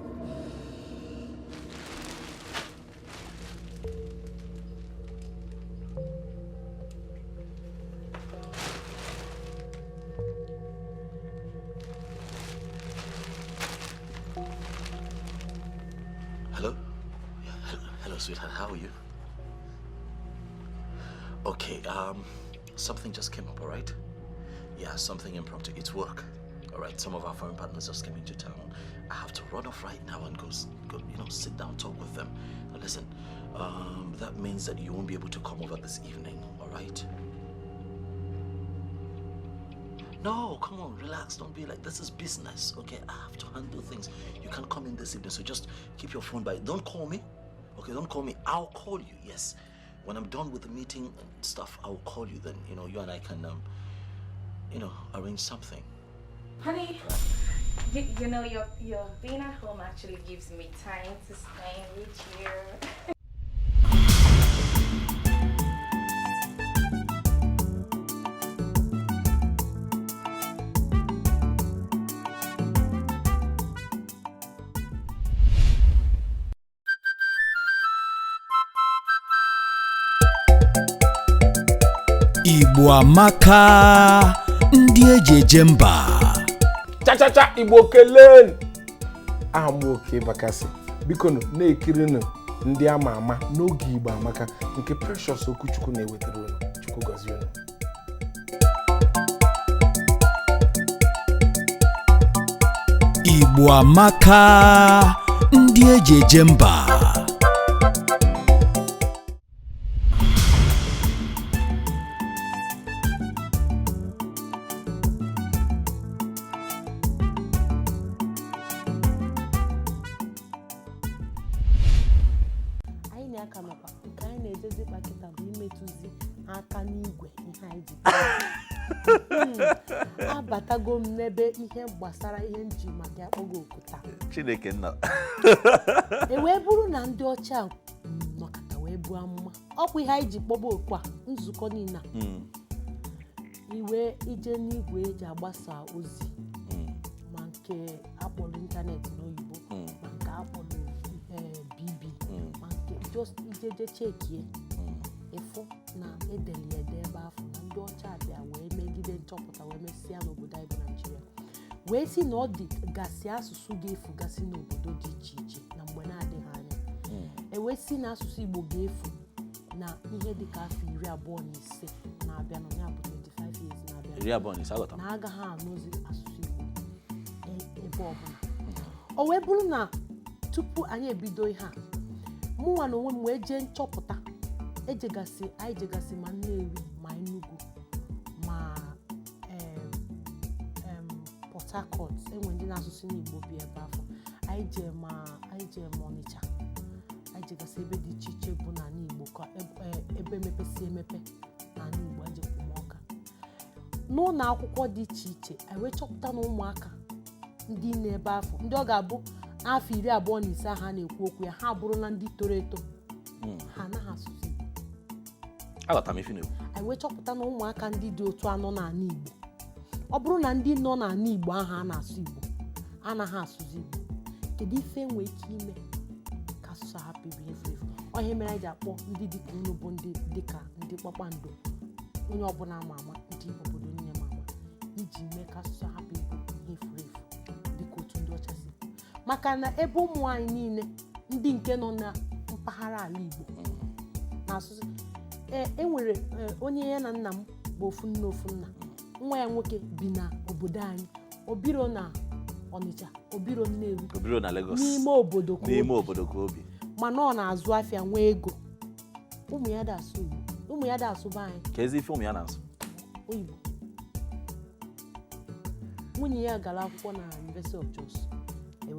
Hello? Yeah, hello, sweetheart. How are you? Okay, something just came up, all right? Yeah, something impromptu. It's work. All right, some of our foreign partners just came into town. I have to run off right now and go, sit down, talk with them. Now listen, that means that you won't be able to come over this evening, all right? No, come on, relax. Don't be like, this is business, okay? I have to handle things. You can't come in this evening, so just keep your phone by. Don't call me, okay? Don't call me. I'll call you, yes. When I'm done with the meeting and stuff, I'll call you then. You know, you and I can, arrange something. Honey, you know, your being at home actually gives me time to spend with you. Igbo Amaka, ndị eji eje mba. Cha Igbo keleen. Aha m oke bakasị. Biko na-ekiri ndị ama ama n'oge Igbo Amaka nke Precious Okwuchukwu na-ewetara unu. Chukwu gọzie unu. Igbo Amaka, ndị eji eje mba. anyị na-aka maka nke anyị na-ejezi kpakịta bụ imetụzi aka n'igwe ihe anyị ji abatago m n'ebe ihe gbasara ihe nji maka akpọgo okuta Chineke nna. wee bụrụ na ndị ọcha nọkọta wee buo amụma ọkwa ihe anyị ji kpọba oku a nzukọ niile a iwe ije n'igwe eji agbasa ozi ma nke akpọrọ ịntanetị n'oyibo ma nke akpọrọ BB ma nke just ijeje chekie ịfụ na edere ya ede ebe afọ na ndị ọcha abịa wee megide nchọpụta wee mesịa n'obodo anyị bụ Naịjirịa wee si na ọ dị gasị asụsụ ga-efu gasị n'obodo dị iche iche na mgbe na-adịghị anya ewee si na asụsụ Igbo ga-efu na ihe dịka afọ 25 na-abịa na ya bụ 25 years na-abịa na agaghị anụzi asụsụ Igbo ebe ọbụla o wee bụrụ na tupu anyị ebido ihe a mụnwa na onwe m wee jee nchọpụta anyị jegasị ma Nnewi ma Enugu ma Port Harcourt enwe ndị na-asụsụ n'Igbo bi ebe afọ anyị jee ma Ọnịcha anyị jegasị ebe dị iche iche bụ n'ala Igbo ka ebe mepesi emepe n'ala Igbo anyị jekwu Ọka n'ụlọ akwụkwọ dị iche iche anyị wee chọpụta na ụmụaka ndị na-ebe afọ ndị ọ ga-abụ afọ 25 ha na-ekwu okwu ya ha bụrụ na ndị toro eto ha anaghị asụsụ Igbo anyị wee chọpụta na ụmụaka ndị dị otu anọ n'ala Igbo ọ bụrụ na ndị nọ n'ala Igbo ahụ a na-asụ Igbo anaghị asụzi Igbo kedu ife nwee ike ime ka asụsụ hapụ ibu efu efu onye mere anyị ji akpọ ndị dịka unu bụ ndị dịka ndị kpakpando onye ọbụla ama ama ndị obodo nne m ama iji mee ka asụsụ hapụ ibu ihe efuru efu dịka otu ndị ọcha si maka na ebe ụmụ anyị niile ndị nke nọ na mpaghara ala Igbo na asụsụ enwere onye ya na nna m bụ ofu nne ofu nna nwa ya nwoke bi na obodo anyị obiro na Ọnịcha obiro Nnewi obiro na Lagos n'ime obodo ka obi mana ọ na-azụ afịa nwee ego ụmụ ya da-asụ Igbo ụmụ ya da-asụba anyị ka ezi ife ụmụ ya na-asụ oyibo nwunye ya gara akwụkwọ na University of Jos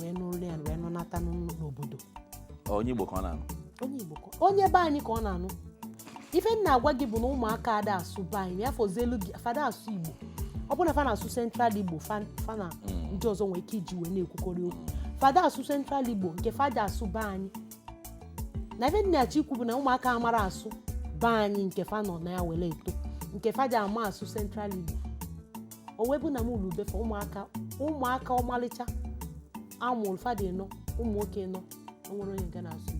wee nụrụ ya wee nọnata n'obodo onye Igbo ka ọ na-anụ onye Igbo onye be anyị ka ọ na-anụ ife m na-agwa gị bụ na ụmụaka ada asụ be anyị ya fọzielu gị fada asụ Igbo ọ bụrụ na fa na-asụ Central Igbo fa na ndị ọzọ nwere ike iji wee na-ekwukọrị okwu fada asụ Central Igbo nke fada asụ be anyị na ife nna-achọ ikwu bụ na ụmụaka amara asụ be anyị nke fa nọ na ya were eto nke fada ama asụ Central Igbo o wee bụ na m ulubefe ụmụaka ọmalịcha amụrụ fada ịnọ ụmụ nwoke ịnọ onwere onye nke na-asụ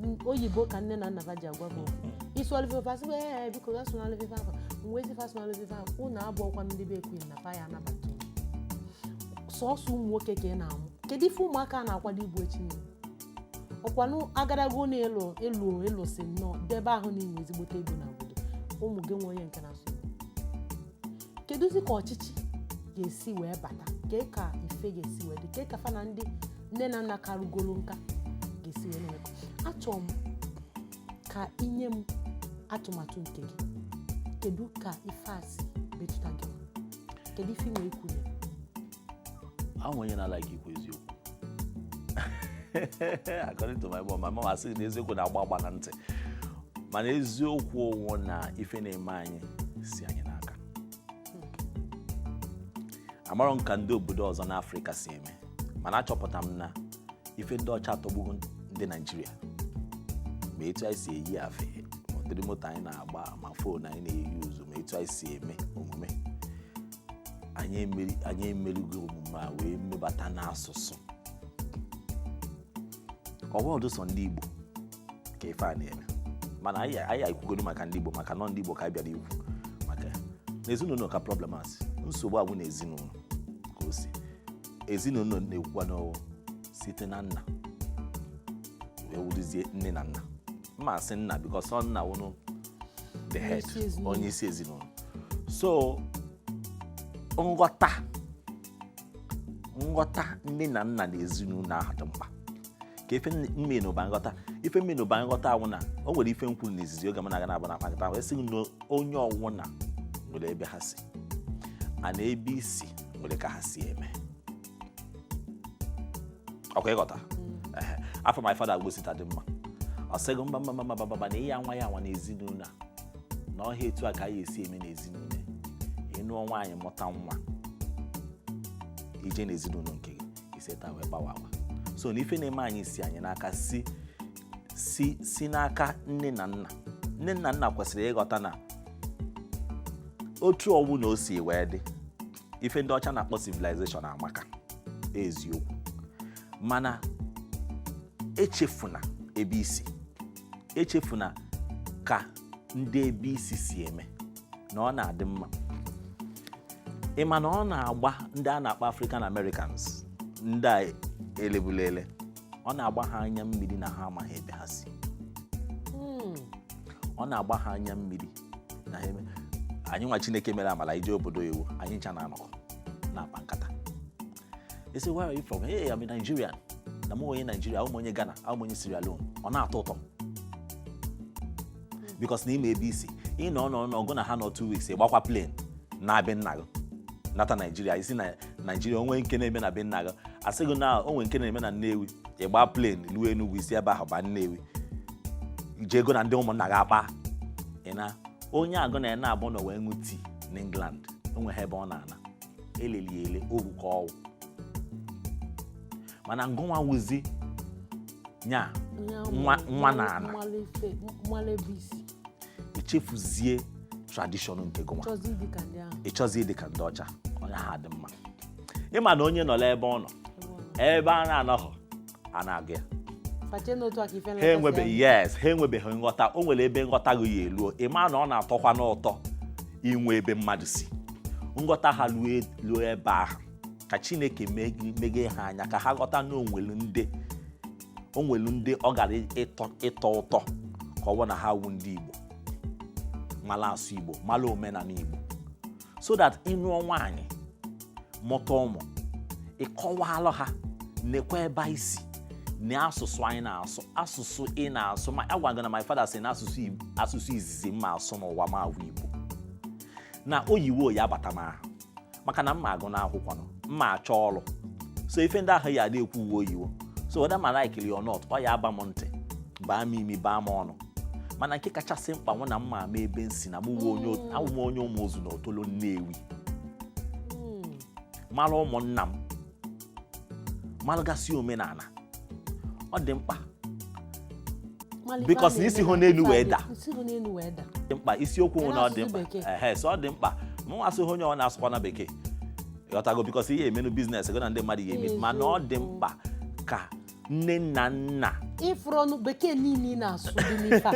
Igbo oyibo ka nne na nna fa ji agwa gị isi olifefa sị biko ga sụna olifefa afọ mgbe ezi fa sụna olifefa afọ ụnụ abụọkwa ndị be ekwe na fa ya anabata sọọsọ ụmụ nwoke ka ị na-amụ kedu ife ụmụaka na-akwado igbu echi nne ọkwanụ agadago na elu si nnọọ debe ahụ na inwe ezigbote ego na obodo ụmụ gị nwe onye nke na-asụ kedụzi ka ọchịchị ga-esi wee bata kee ka ife ga-esi wee dị kee ka fa na ndị nne na nna karugolo nka ga-esi wee na-emekọ achọrọ m ka inye m atụmatụ nke gị kedu ka ife a si betụta gị kedu ife nwere ikwu ya ahụ onye na-alaghị ikwu eziokwu according to my mom asị na eziokwu na-agba agba na ntị mana eziokwu onwe na ife na-eme anyị si anyị n'aka amarọ nka ndị obodo ọzọ n'Afrịka si eme mana achọpụta m na ife ndị ọcha atọgbugo ndị Naịjirịa ma etu anyị si eyi afe ma ụdịrị moto anyị na-agba ma fon anyị na-eyi ụzụ ma etu anyị si eme omume anyị emerigo omume a wee mebata n'asụsụ ọbọdụ sọ ndị Igbo ka ife a na-eme mana anyị ekwugoro maka ndị Igbo maka nọ ndị Igbo ka anyị bịara ikwu maka n'ezinụlọ ka problem asị nsogbu agwụ na ezinụlọ ka o si ezinụlọ na-ekwukwa n'ọwụ site na nna ewuruzie nne na nna mma asị nna because ọ nna wụnụ the head onye isi ezinụlọ. So nghọta nne na nna na ezinụlọ ahụ dị mkpa ka ife mmenụba nghọta ife mmenụba nghọta awụ na o nwere ife nkwuru n'izizi oge m na-aga na-abụ na akpakọta wee sị na onye ọwụna nwere ebe ha si a na ebe isi nwere ka ha si eme ọkwa ịghọta afọ my father gbosita dị mma ọ sịghị mba na ihe anwa ya anwa n'ezinụlọ na ọhịa etu a ka anyị esi eme n'ezinụlọ ịnụọ nwaanyị mụta nwa ije n'ezinụlọ nke gị iseta wee gbawa agwa. So na ife na-eme anyị si anyị n'aka si n'aka nne na nna kwesịrị ịghọta na otu ọwụ na o si wee dị ife ndị ọcha na-akpọ civilization amaka eziokwu mana echefuna ebe isi echefuna ka ndị ebe isi si eme na ọ na-adị mma ịma na ọ na-agba ndị a na-akpọ African Americans ndị a elebulele ọ na-agba ha anya mmiri na ha amaghị ebe ha si ọ na-agba ha anya mmiri na ha eme anyị nwa Chineke mere amala ije obodo iwu anyị ncha na-anọkọ na-akpa nkata. They say, where are you from? Hey, I'm a Nigerian. Na mo onye Nigeria, I'm onye Ghana, I'm onye Sierra Leone. Ọ na-atọ ụtọ because n'ime ebe isi ị nọ gụ na ha nọ 2 weeks ịgbakwa plane na be nna gị nata Nigeria isi na Nigeria onwe nke na-eme na be nna gị asị gị na onwe nke na-eme na Nnewi ịgba plane luo Enugu isi ebe ahụ ba Nnewi jee go na ndị ụmụnna gị akpa ịna onye agụ na na-abụ na wee ṅụ tii n'England onwe ha ebe ọ na-ana eleli ohu ka ọwụ mana ngụnwa wuzi nya nwa na ana echefuzie tradition nke gụnwa ịchọzi dị ka ndị ọcha onye ha dị mma ịma na onye nọ ebe ọ nọ ebe a na-anọghọ a na-agụ ya ha enwebeghị nghọta o nwere ebe nghọta gị ya eluo ịma na ọ na-atọkwa n'ụtọ inwe ebe mmadụ si nghọta ha luo ebe ahụ ka Chineke meghe ha anya ka ha ghọta na onwelu ndị ọ gara ịtọ ụtọ ka ọ bụ na ha wu ndị Igbo mala asụ Igbo mala omenala Igbo so that ịnụọ nwaanyị mụta ụmụ ịkọwalụ ha nekwa ebe isi na asụsụ anyị na-asụ asụsụ ị na-asụ ma agwago na my father sị na asụsụ izizi mma asụ n'ụwa ma awụ Igbo na oyiwo ya bata m ahụ maka na mma agụ n'akwụkwọ mma achọ ọrụ so ife ndị ahụ ya adị ekwu uwe oyiwo so whether ma like or not ọ ya aba m ntị baa m imi baa m ọnụ mana nke kachasị mkpa mụ na mma ama ebe nsi na awụ m onye ụmụ ozu na otolo Nnewi mara ụmụnna m malụgasị omenala ọ dị mkpa because na isi hụ n'elu wee da dị mkpa isiokwu nwụ na ọ dị mkpa so ọ dị mkpa mụ asị onye ọ na-asụkwa na bekee ịghọtago because ihe emenu biznes go na ndị mmadụ ga-eme mana ọ dị mkpa ka nne na nna ifuru bekee niile na-asụ dị n'ife a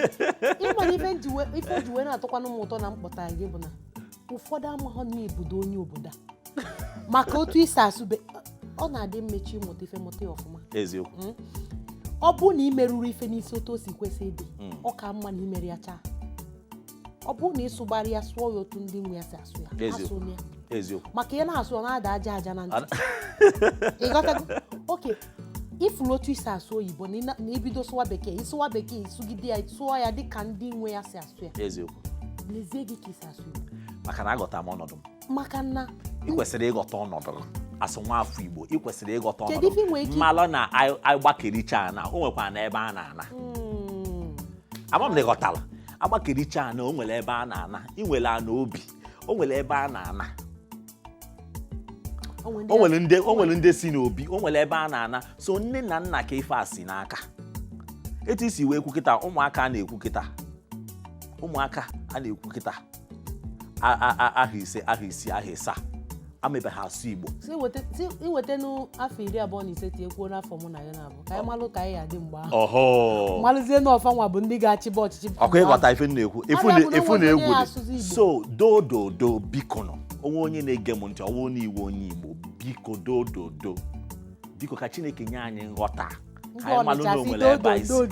ịmara ife ji wee na-atụkwanụ m ụtọ na mkpọta gị bụ na ụfọdụ amaghọ n'ibudo onye obodo maka otu isi asụ ọ na-adị mmechi ịmụta ife mụta ọfụma eziokwu ọ bụ na imeruru ife n'isi otu o si kwesị ịdị ọ ka mma na imeri ya chaa ọ bụ na ịsụgbara ya sụọ ya otu ndị nwe ya si asụ ya asụ ya eziokwu maka ya na-asụ ọ na-ada aja na ntị ịghọtago oke ifuru otu isi asụ oyibo na ibido sụwa bekee ịsụwa bekee ịsụgide ya sụọ ya dịka ndị nwe ya si asụ ya eziokwu n'ezie gị ka isi asụ maka na aghọta m ọnọdụ m maka na ị kwesịrị ịghọta ọnọdụ asụ nwa afọ Igbo ị kwesịrị ịghọta ọnọdụ mmalụ na agbakericha na o nwekwa na ebe a na-ana ama m na ịghọtala agbakericha na o nwere ebe a na-ana ị nwere ana obi o nwere ebe a na-ana o nwere ndị si n'obi o nwere ebe a na-ana so nne na nna ka ife a si n'aka etu isi wee kwukịta ụmụaka a na-ekwu kịta aha ise aha isii aha ịsaa amebe ha asụ Igbo iwetanụ afọ 25 tiekwuo n'afọ mụ na ya na-abụ ka anyị malụ ka anyị adị mgbe ahụ malụzie n'ọfa nwa bụ ndị ga-achịba ọchịchị ọkụ ịghọta ife na-ekwu efu na-egwu so dododo biko nọ onwe onye na-ege m ntị ọwụ n'iwu onye Igbo biko dododo biko ka Chineke nye anyị nghọta ka anyị malụ na onwere ebe anyị si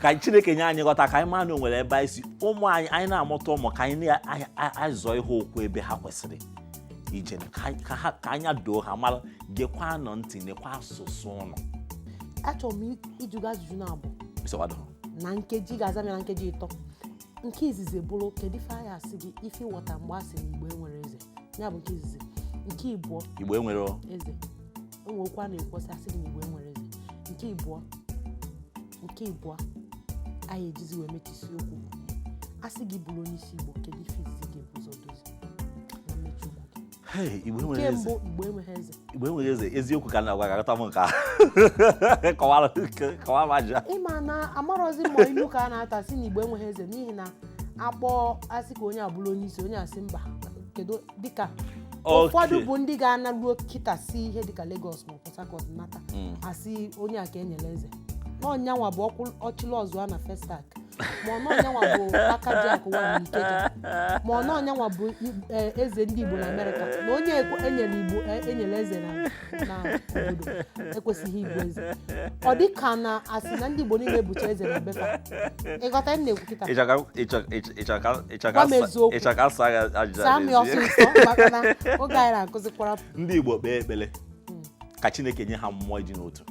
ka Chineke nye anyị ghọta ka anyị maa na onwere ebe anyị si ụmụ anyị na-amụta ụmụ ka anyị na-azọ ihe okwu ebe ha kwesịrị ije ka anya doo ha mara gekwa nọ ntị nekwa asụsụ ụnụ. Achọrọ m ịjụga ajụjụ na-abụ Isọwado na nkeji ga-aza m na nkeji 3. Nke izizi bụrụ kedu ife anyị asị gị ife ịghọta mgbe a sị na Igbo enwere eze, ya bụ nke izizi. Nke ịbụọ Igbo enwere eze, enwe okwu a na-ekwesị asị gị na Igbo enwere eze. Nke ịbụọ anyị ejizi wee mechisi okwu asị gị bụrụ onye isi Igbo kedu ife izizi ga-ebu ụzọ dozi na mmechi okwu gị. Igbo enwere eze. Igbo enweghị eze. Igbo enwere eze eziokwu ka na-agwa ka ghọta m nke a kọwara m aja. Ịma na amarọzi ma ilu ka a na-ata si na Igbo enweghị eze n'ihi na akpọ asị ka onye abụrụ onye isi onye asị mba kedu dịka ụfọdụ bụ ndị ga-analuo kịta si ihe dịka Lagos ma Port Harcourt nata asị onye a ka enyere eze n'ọnyanwa bụ ọchịla ọzụwa na Festac ma n'ọnyanwa bụ aka ji akụwa na Ikeja ma n'ọnyanwa bụ eze ndị Igbo na Amerịka na onye enyere Igbo enyere eze na obodo ekwesịghị Igbo eze. Ọ dị ka na asị na ndị Igbo niile bụcha eze na befa. Ịghọta m na-ekwu kịta ịchaka saa m ọsịsọ maka na oge anyị na-akụzikwara ndị Igbo kpee ekpere ka Chineke nye ha mmụọ ịdị n'otu.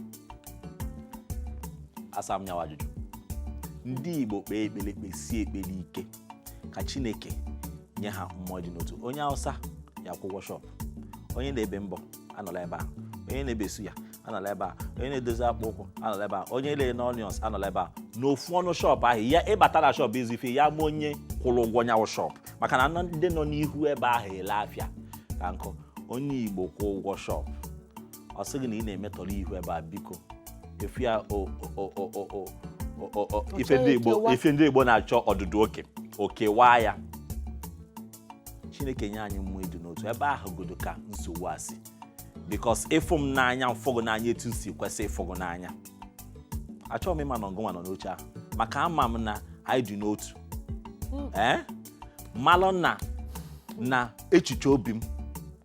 Asa m nyawa ajụjụ ndị Igbo kpee ekpere kpesie ekpere ike ka Chineke nye ha mmụọ ịdị n'otu. Onye Hausa ya akwụkwọ shop, onye na-ebe mbọ anọla ebe a, onye na-ebe suya anọla ebe a, onye na-edozi akpụ ụkwụ anọla ebe a, onye na-ere onions anọla ebe a. N'ofu ọnụ shop ahụ ya ịbata na shop izu ife ya ma onye kwụrụ ụgwọ nyawo shop maka na ndị nọ n'ihu ebe ahụ ele afịa ka nkụ onye Igbo kwụ ụgwọ shop ọ sịghị na ị na-emetọrọ ihu ebe a biko efu ya ife ndị Igbo na-achọ ọdụdụ oke waa ya. Chineke nye anyị mmụọ ịdị n'otu ebe ahụ godo ka nsogbu asị because ịfụ m n'anya mfọgụ n'anya etu si kwesị ịfọgụ n'anya. Achọghị m ịma na ọgụnwa nọ n'oche ahụ maka ama m na anyị dị n'otu malụ na echiche obi m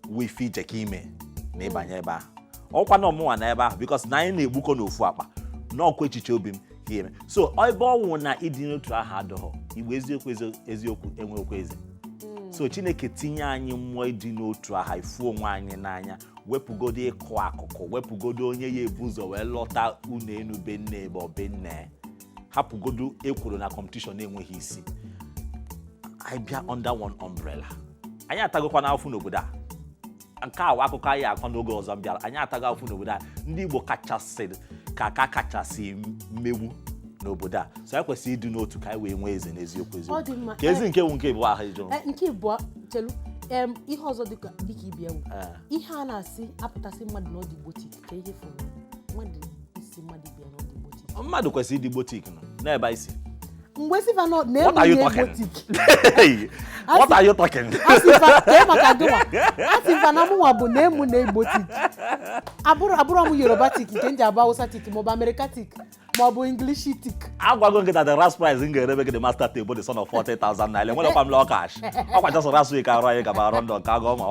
wee ife ije ka ime na ịbanye ebe ahụ ọkwa na ọmụnwa na ebe ahụ because na anyị na-egbukọ n'ofu akpa n'ọkwa echiche obi m ka ime so ebe ọnwụ na ịdị n'otu ahụ adọghọ Igbo eziokwu enwekwa eze. So Chineke tinye anyị mmụọ ịdị n'otu aha ifu onwe anyị n'anya wepụgodo ịkụ akụkụ wepụgodo onye ya ebu ụzọ wee lọta unu enu be nne ebe ọ be nne hapụgodo ekworo na competition enweghị isi. Anyị bịa under one umbrella. Anyị atagokwa n'afọ n'obodo a nke a akụkọ anyị akọ n'oge ọzọ bịara anyị atago afọ n'obodo a ndị Igbo kachasị mmegbu n'obodo a so anyị kwesịrị ịdị n'otu ka anyị wee nwee eze n'eziokwu ka ezi nke bụ ahụ ịjụ nke ịbụọ chelu ihe ọzọ dịka ibia bụ ihe a na-asị apụtasị mmadụ n'ọdị gbotik ka ihe fọrọ mmadụ isi mmadụ bịa n'ọdị gbotik mmadụ kwesịrị ịdị gbotik n'ebe isi mgbe sifa nọ na-emu gbotik what are you talking maka gịwa asịfa na mụnwa bụ na-emu na egbotik abụrụ m Yoruba tik nke nji abụ Hausa tik maọbụ America tik maọbụ English tik. Agwago nkịta the last prize m ga-erebe gị the master table the son of 40,000 naira enwere m lọ cash ọkwa chọsọ rasụ ike arụ anyị gaba arụ ndụ nke agụ ma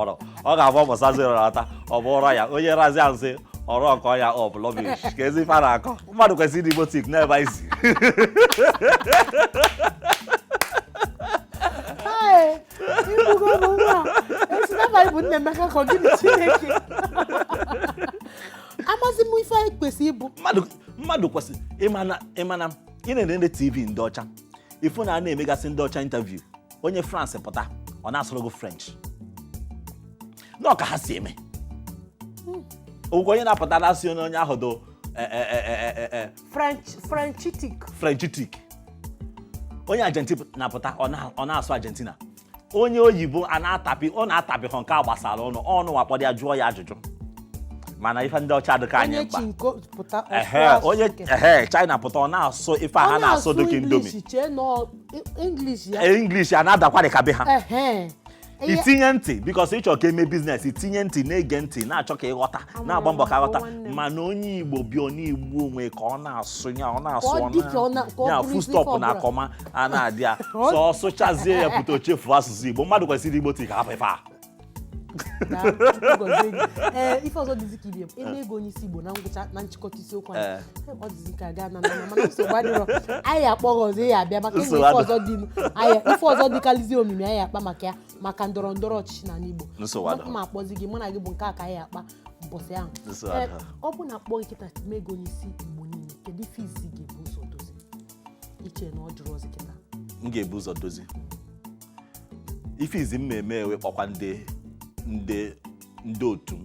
ọ ga-abụ ọmụsazi rata ọ bụ ụra ya onye razi ansị ọrụ ọkọ ya ọ bụ lobish ka ezi ife a na-akọ mmadụ kwesịrị ịdị gbotik n'ebe isi. Bụ nne Emeka ka ọ gịnị Chineke amasị m ife anyị kwesịrị ịbụ mmadụ kwesịrị ịmana ị na-ere TV ndị ọcha ifu na a na-emegasị ndị ọcha interview onye France pụta ọ na-asụrụ gị French na ọka ha si eme okwu onye na-apụta na-asị onye ahụ do Frenchitik onye Argentina na-apụta ọ na-asụ Argentina onye oyibo ọ na-atapị ha nke a gbasara ọnụ wakpọrọ ya jụọ ya ajụjụ mana ife ndị ọcha adịka anyị mkpa onye China pụta ọ na-asụ ife ha na-asụ dịka Indomie English a na-adakwa dị ka be ha itinye ntị because ịchọ ka eme biznes itinye ntị na-ege ntị na-achọ ka ịghọta na-agba mbọ ka ghọta mana onye Igbo bịa n'Igbo onwe ka ọ na-asụ ya fustọp na akọma a na-adị ya so ọ sụchazie ya pụta ochefu asụsụ Igbo mmadụ kwesịrị igbo ka hapụ ife a ife ọzọ dịzi ka ibe eme ego onye isi Igbo na ngwụcha na nchịkọta isiokwu anyị ọ dịzi ka aga na mana nsogbu adịrọ anyị akpọghị ọzọ ya abịa maka ife ọzọ dịkalizi omimi anyị akpa maka ya maka ndọrọ ndọrọ ọchịchị na n'Igbo ma akpọzi gị mụ na gị bụ nke a ka anyị akpa mbọsị ahụ ọ bụ na akpọ kịta eme ego onye isi Igbo niile kedu ife izi gị bụ ụzọ dozi iche na ọ jụrụ ọzọ kịta m ga-ebu ụzọ dozi ife izi m eme ewe kpọkwa ndị otu m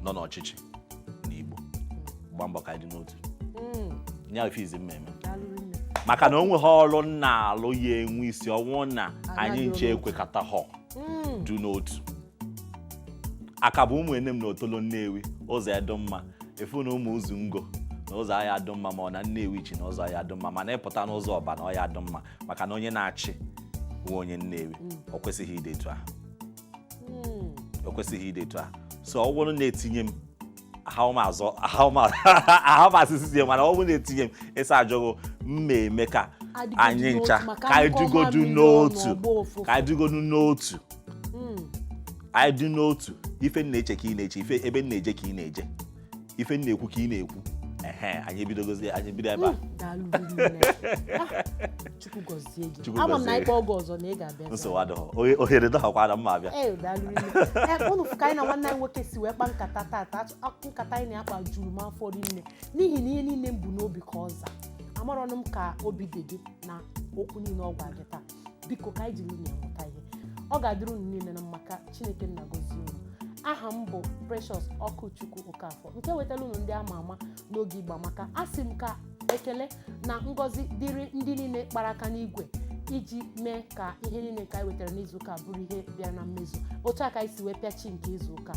nọ n'ọchịchị n'Igbo gba mbọ ka anyị dị n'otu nya ife izi m eme maka na o nweghị ọrụ na-alụ ya enwe isi ọnwụ na anyị nche ekwekọta ha du n'otu aka bụ ụmụ enem na otolo Nnewi ụzọ edo mma efu na ụmụ ụzọ ngo na ụzọ ahịa adụ mma ma ọ na Nnewi chi na ụzọ ahịa adụ mma mana ịpụta n'ụzọ ọba na ọya adụ mma maka na onye na-achị nwe onye Nnewi o kwesịghị idetu ahụ o kwesịghị idetu ahụ so ọ bụrụ na-etinye m ahụmasịsị ya mana ọ bụrụ na-etinye m ịsa ajọghụ mma eme ka anyị ncha ka anyị dugodu n'otu anyị dị n'otu ife m na-eche ka ị na-eche ife ebe m na-eje ka ị na-eje ife m na-ekwu ka ị na-ekwu anyị ebido ebe a Chukwu gọzie gị ama m na ikpe oge ọzọ na ị ga-abịa nsogbu adịghị ohere dọghọkwara mma abịa unu fụ ka anyị na nwanne anyị nwoke si wee kpa nkata tata nkata anyị na-akpa juru m afọ rinne n'ihi na ihe niile m bụ n'obi ka ọ za amarọnụ m ka obi dị gị na okwu niile ọ gwa gị taa biko ka anyị jiri unu amụta ihe ọ ga-adịrị unu niile na maka Chineke nna gọzie unu aha m bụ Precious Ọkụchukwu Okafọ nke wetara unu ndị ama ama n'oge Igbo Amaka asị m ka ekele na ngọzi dịrị ndị niile kpara aka n'igwe iji mee ka ihe niile nke anyị wetara n'izuụka bụrụ ihe bịara na mmezu otu a ka anyị si wee pịachi nke izuụka